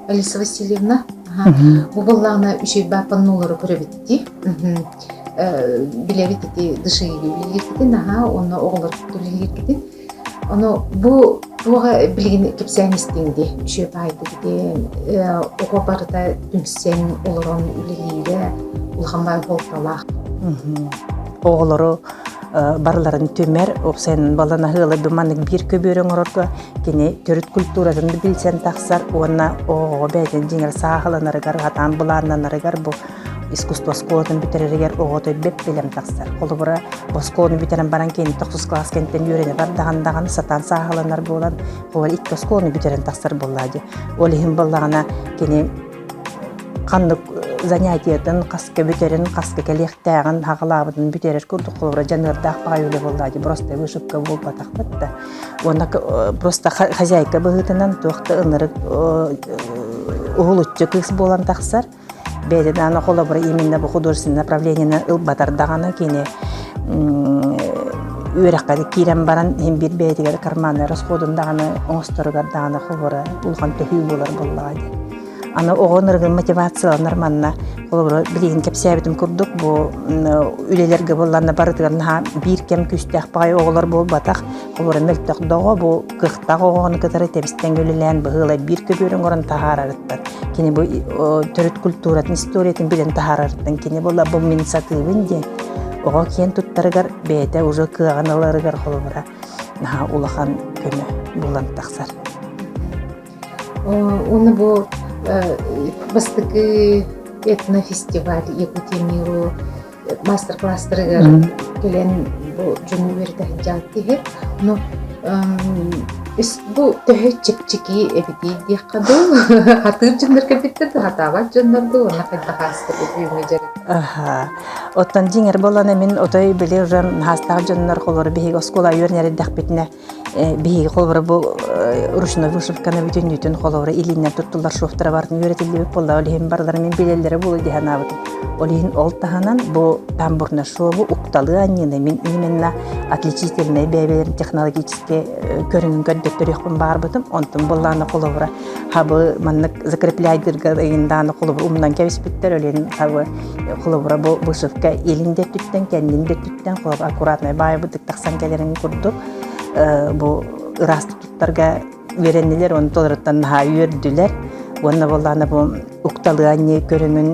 Алиса Васильевна, бу буоллаҕына үчүгэй бааппаннулары көрөбүт дии. Билэбит ити дышыыгы үлэлииргитин, аһаа, уонна оҕолор үлэлииргитин. Ону бу туоҕа билигин кэпсээн истиҥ дии. Үчүгэй баайдыгытын, оҕо барыта түмсэн олорон үлэлиирэ улахан баай буолталаах. Оҕолору барыларын түмэр, уопсайынан баланаһыылар бу маннык биир көбүөрү оҥорорго кини төрүт культуратын билсэн тахсар уонна оҕоҕо бэйэтин дьиҥэр сааһыланарыгар, хатаан былааннанарыгар бу искусство оскуолатын бүтэрэригэр оҕото бэп-бэлэм тахсар. Холобура, оскуоланы бүтэрэн баран кини тохсус кылаас кэнниттэн үөрэнэ бардаҕын даҕаны сатаан сааһыланар буолан, ол икки оскуоланы бүтэрэн тахсар буоллаа дии. Ол иһин буоллаҕына кини ханнык занятиетын хаска бүтэрин, хаска кэлиэхтээҕин, хаҕалаабытын бүтэрэр курдук холобура дьаныардаах баҕайы үлэ буоллаа дии. Просто вышивка буолбатахпыт да. Уонна просто хозяйка быһыытынан туох да ынырык уһулуччу кыыс буолан тахсар. Бэйэтин аны холобура именно бу художественное направлениены ылбатар даҕаны кини үөрэххэ киирэн баран иһин биир бэйэтигэр карманный расходун даҕаны оҥосторугар даҕаны холобура улахан төһүү буолар буоллаҕа дии. Аны оҕо ынырыгын мотивацияланар манна холобура билигин кэпсээбитим курдук бу үлэлэргэ буолланна барытыгар наһаа биир кэм күүстээх баҕайы оҕолор буолбатах холобура мөлтөх да бу кыахтаах оҕону кытары тэбистэн үлэлээн быһыылай биир көбүөр оҥорон таһаарарыттан кини бу төрүт культуратын историятын билэн таһаарарыттан кини була бу мин сатыыбын диэн оҕо киэн туттарыгар бэйэтэ уже кыаҕын ыларыгар холобура наһаа улахан көмө булан тахсар. Уонна бу бастакы этнофестиваль Якутия миру мастер-класстарыгар кэлэн бу дьону үөрэтэ сылдьаат киһи. Но бу төһө чэпчэки эбитий диэххэ дуу, хатыыр дьоннор кэлбиттэр да, хатаабат дьоннор дуу, уонна хайдах ааста бүгүҥҥү дьарык? Аха. Оттон дьиҥэр буоллаҕына мин отой били уже хаастаах дьоннор холобура биһиги оскуола үөрэнэр эрдэхпитинэ биһиги холобура бу ручной вышивканы бүтүннүүтүн холобура илиинэн туттуллар шовтара барытын үөрэтиллибит буолла ол иһин барыларын мин билэллэрэ буолуо дии санаабытым ол иһин ол таһынан бу тамбурный шову укталыы анньыыны мин именно отличительнай бэйэбэлэрин технологическай көрүҥүн көрдөттөрүөхпүн баарбытым онтон буоллаана холобура хабы маннык закрепляйдырга ыйындааны холобура умнан кэбиспиттэр өлүн хабы холобура бу вышивка илин да өттүттэн кэннин да өттүттэн холобура аккуратнай баайбытык тахсан кэлэрин курдук бу ыраастык туттарга үөрэннилэр уонна толоруттан наһаа үөрдүлэр уонна буоллаҕына бу укталыанньы көрүҥүн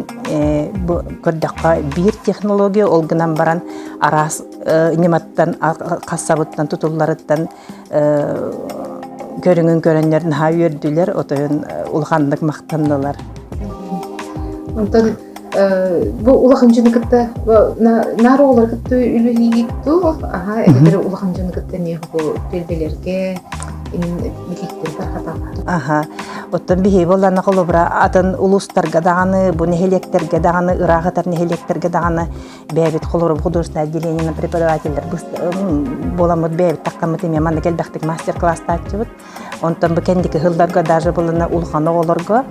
бу көрдөххө биир технология ол гынан баран араас ньыматтан хассабыттан тутулларыттан көрүҥүн көрөннөр наһаа үөрдүлэр отойун улаханнык махтаннылар Онтон бу улахан дьону кытта наар оҕолору кытта үлэлиигит дуу аха эбэтэр улахан дьону кытта эмиэ бу түөлбэлэргэ билииттэн тарҕатаҕыт Аха. Оттон биһиги буоллаҕына холобура атын улуустарга даҕаны, бу нэһилиэктэргэ даҕаны, ыраах ытар нэһилиэктэргэ даҕаны бэйэбит холобура художественное отделениенан преподавателлэр буоламмыт бэйэбит тахтаммыт эмиэ маннык элбэхтик мастер-класстааччыбыт. Онтон бу кэнники сылларга даже булана улахан оҕолорго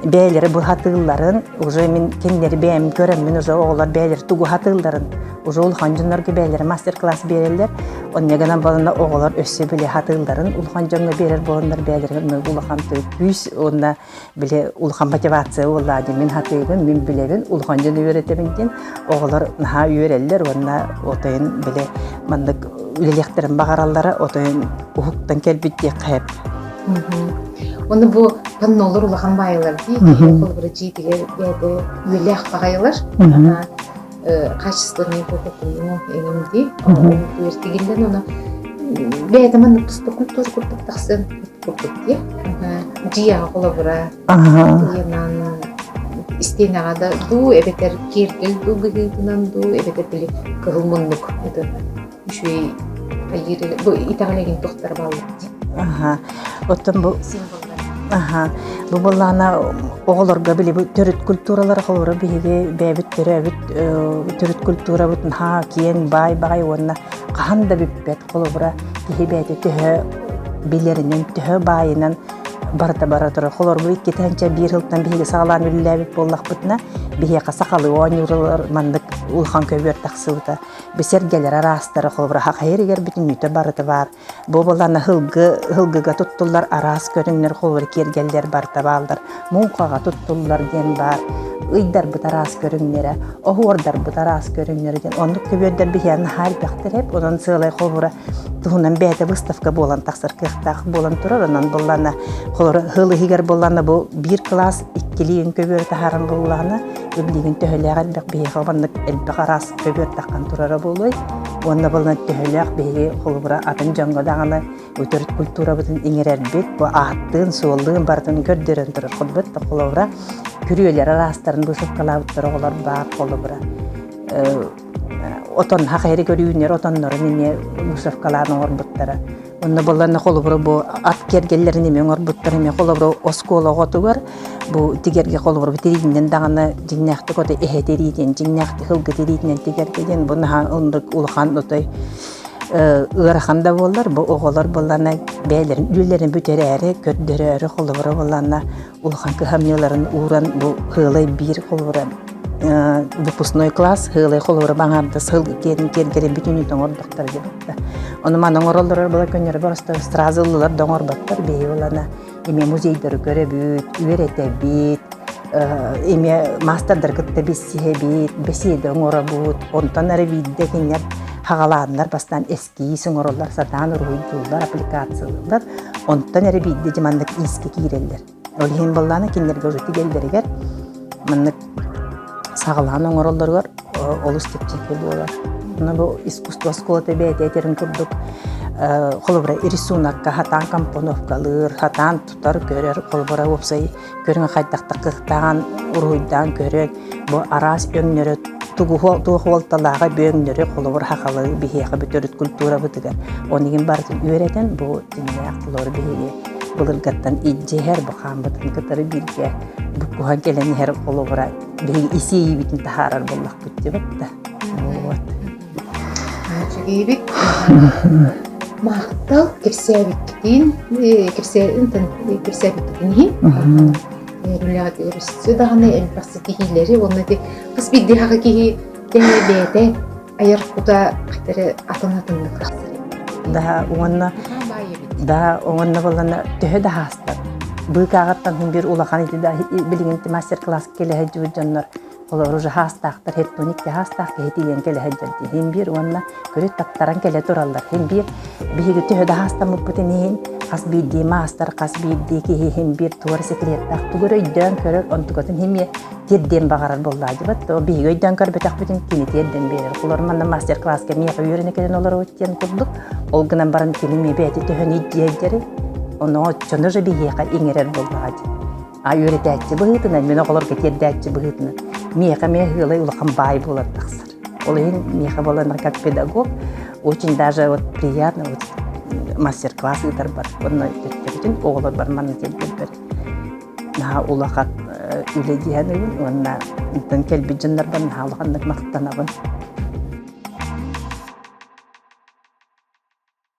бэйэлэри быһатыылларын уже мин кинилэри бэйэм көрөммүн уже оҕолор бэйэлэри тугу хатыылларын уже улахан дьоннорго бэйэлэрэ мастер-класс биэрэллэр онно гынан балана оҕолор өссө били хатыылларын улахан дьоҥҥо биэрэр буоланнар бэйэлэрин улахан күүс уонна били улахан мотивация буоллаа дии мин хатыыбын мин билэбин улахан дьону үөрэтэбин диэн оҕолор наһаа үөрэллэр уонна отойун били маннык үлэлиэхтэрин баҕараллара отойун уһуктан кэлбит диэххэ сөп. Уонна бу паннолар улахан баайылар дии холобура дьиэтигэр бэйэтэ үөлээх баҕайылар качественный буолуну эҥин дии тигиллэн ону бэйэтэ маннык туспа культура курдук тахсан курдук дии дьиэҕэ холобура ыйанан истиэнэҕэ да дуу эбэтэр киэргэл дуу быһыытынан дуу эбэтэр били кыһыл муннук это үчүгэй хайыыр бу итэҕэлэгин туохтара бааллар Аха. Оттон бу Аха. Бу буоллаҕына оҕолорго били бу төрүт культуралара холобура биһиги бэйэбит төрөөбүт төрүт культурабыт наһаа киэҥ баай баҕай уонна хаһан да бүппэт холобура киһи бэйэтэ төһө билэринэн төһө баайынан барыта бара турар. Холобура икки тыһыынча биир сылтан биһиги саҕалаан үлэлээбит буоллахпытына. Биһиэхэ сахалыы оонньуулар маннык улахан көбүөр тахсыбыта. Бисэргэлэр араастара холобура хахайырыгар бүтүннүүтэ барыта баар. Бу буоллаҕына һылгы һылгыга туттуллар араас көрүҥнэр холобура киэргэллэр барыта бааллар. Муҥхаҕа туттуллар диэн баар. Ыйдарбыт араас көрүҥнэрэ, оһуордарбыт араас көрүҥнэрэ диэн оннук көбүөрдэр биһиэхэ наһаа элбэхтэр эбит. Онон сыалай холобура туһунан бэйэтэ выставка буолан тахсар кыахтаах буолан турар. Онон буоллаҕына холобура һыл иһигэр буоллаҕына бу биир кылаас иккилии көбүөрү таһааран буоллаҕына билигин төһөлөөх элбэх биһиэхэ маннык элбэх араас көбүөр таххан турара буолуой уонна буолан төһөлөөх биһиги холобура атын дьоҥҥо даҕаны төрүт культурабытын иҥэрэрбит бу ааттыын суоллуун барытын көрдөрөн турар холбут холобура күрүөлэр араастарын быысапкалаабыттар оҕолор баар холобура отон хахайры көрүүннэр отоннорун эмиэ выставкалаан оҥорбуттара Онно буолланна холобура бу ат киэргэллэрин эмиэ оҥорбуттар эмиэ холобура оскуола оҕотугар бу тигэргэ холобура тириитинэн даҕаны дьиҥнээхтик ото эһэ тириитин дьиҥнээхтик ылгы тириитинэн тигэргэ диэн бу наһаа оннук улахан отой ыарахан да буоллар бу оҕолор буоллана бэйэлэрин үлэлэрин бүтэрээри көрдөрөөрү холобура буоллана улахан кыһамньыларын ууран бу һыалай биир холобура выпускной класс һыалай холобура баҥаардас сыл киэрин киэргэлин бүтүннүү оҥордохтор диэбиттэр. Ону маны оҥороллор була көннөрү просто сразу ыллылар да оҥорботтор биһи булана эмиэ музейдары көрөбүт, үөрэтэбит, эмиэ маастардар кытта билсиһэбит, бэсиэдэ оҥоробут. Онтон эрэ биирдэ кинилэр хаҕалааннар бастаан эскиз оҥороллор, сатаан уруһуйдууллар, аппликациялыыллар. Онтон эрэ биирдэ дьэ маннык иискэ киирэллэр. Ол иһин буоллаҕына кинилэргэ уже тигэллэригэр маннык саҕалаан оҥороллоругар олус чэпчэки буолар. Ону бу искусство оскуолата бэйэтэ этэрин курдук холобура рисунокка хатаан компоновкалыыр, хатаан тутар, көрөр, холобура уопсай көрүҥ хайдахтык кыахтаан, уруһуйдаан көрөн бу араас өҥнөрү тугу туох уолталааҕа бүөҥнөрү холобур хахалы биһиэхэ бүтөрүт культурабытыгар онигин барытын үөрэтэн бу дьиҥнээх холобур биһиги былыргаттан илдьиһэр бу хааммытын кытары бииргэ буккуһан кэлэн иһэр холобура биһиги исиэйиибитин таһаарар буоллахпыт дибит да вот Үчүгэйбит. Махтал кэпсээбиккитин, кэпсээбиккитин иһин. Үлэҕит өрүссү даҕаны элбэх ситиһиилэри уонна ити хас биирдии хаҕа киһи тэҥэ бэйэтэ айар кута хатары атын-атыннык тахсар. Да уонна да уонна боллана төһө да хаастар. Быыкааҕыттан биир улахан ити да билигин мастер-класс кэлэ сылдьыбыт дьоннор Олор уже хаастаахтар, хеттоник хаастаах киһи тиийэн кэлэ сылдьар иһин биир уонна көрү таттаран кэлэ тураллар. Иһин биир биһиги төһө да хаастаммыппытын иһин хас биирдии маастар, хас биирдии киһи иһин биир туора секреттаах тугу эрэ өйдөөн көрөр, онтукатын иһин тиэрдиэн баҕарар буоллаадьыбат. То биһиги өйдөөн көрбөтөхпүтүн кини тиэрдэн биэрэр. Олор манна мастер-класска миэхэ үөрэнэ кэлэн олоробут диэн курдук. Ол гынан баран кини эмиэ бэйэтэ төһөнү идиэйдэри, ону оччону же биһиэхэ иҥэрэр буоллаҕа дии. А үөрэтээччи быһыытынан, мин оҕолорго тиэрдээччи быһыытынан миэхэ эмиэ ыалай улахан баай буолан тахсар. Ол иһин миэхэ буолан как педагог очень даже вот приятно вот мастер-класс ыытарбар уонна төттөрүтүн оҕолорбор манна тиэрдэрбэр наһаа улахан үлэ диэн уонна онтон кэлбит дьоннорбор наһаа улаханнык махтанабын.